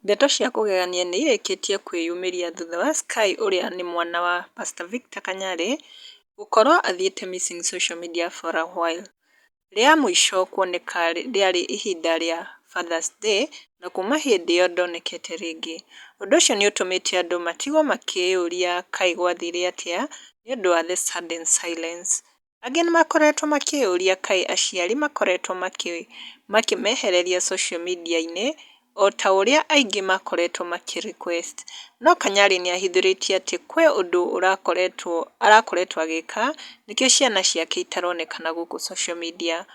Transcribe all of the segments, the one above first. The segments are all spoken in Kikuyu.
Ndeto cia kũgegania nĩ irĩkĩtie kwĩyumĩria thutha wa Sky ũrĩa nĩ mwana wa Pastor Victor Kanyari gũkorwo athiĩte missing social media for a while. Rĩa mũico kuoneka rĩarĩ ihinda rĩa Father's Day na kuma hĩndĩ ĩyo ndonekete rĩngĩ. Ũndũ ũcio nĩ ũtũmĩte andũ matigwo makĩyũria kaĩ gwathire atĩa nĩ ũndũ wa the sudden silence. Angĩ nĩ makoretwo makĩyũria kaĩ aciari makoretwo makĩmehereria social media-inĩ o ta ũrĩa aingĩ makoretwo makĩ request. No Kanyari nĩ ahithũrĩtie atĩ kwĩ ũndũ arakoretwo agĩka nĩkĩo ciana ciake itaronekana gũkũ social media.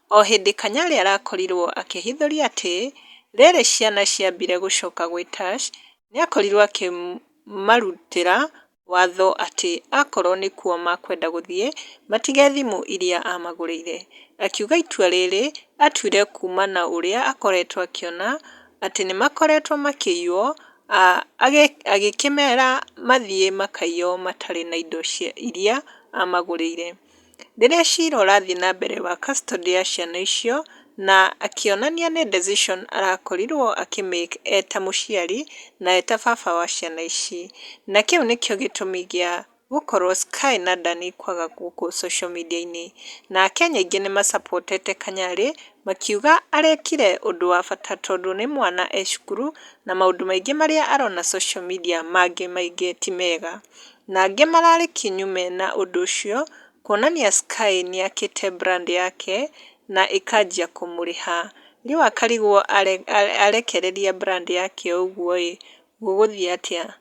O hĩndĩ Kanyari arakorirwo akĩhithũria atĩ rĩrĩ ciana ciambire gũcoka gwĩ Tash, nĩ akorirwo akĩmarutĩra watho atĩ akorwo nĩkuo makwenda gũthiĩ matige thimũ iria amagũrĩire. Akiuga itua rĩrĩ atuire kuma na ũrĩa akoretwo akĩona atĩ nĩmakoretwo makĩiywo, agĩkĩmera mathiĩ makaiywo matarĩ na indo iria amagũrĩire. Rĩrĩa cira ũrathiĩ na mbere wa custody ya ciana icio na akĩonania nĩ decision arakorirwo akĩ make eta mũciari na eta baba wa ciana ici, na kĩu nĩkĩo gĩtũmi gĩa gũkorwo Sky na Danny kwaga gũkũ social media-inĩ. Na akenya aingĩ nĩ masapotete Kanyari makiuga arekire ũndũ wa bata tondũ nĩ mwana e cukuru na maũndũ maingĩ marĩa arona social media mangĩ maingĩ ti mega. Na angĩ mararĩ kinyume na ũndũ ũcio kuonania Sky nĩakĩte brand yake na ĩkanjia kũmũrĩha. Rĩu akarigwo arekereria brand yake ũguo ĩ gũgũthiĩ atĩa?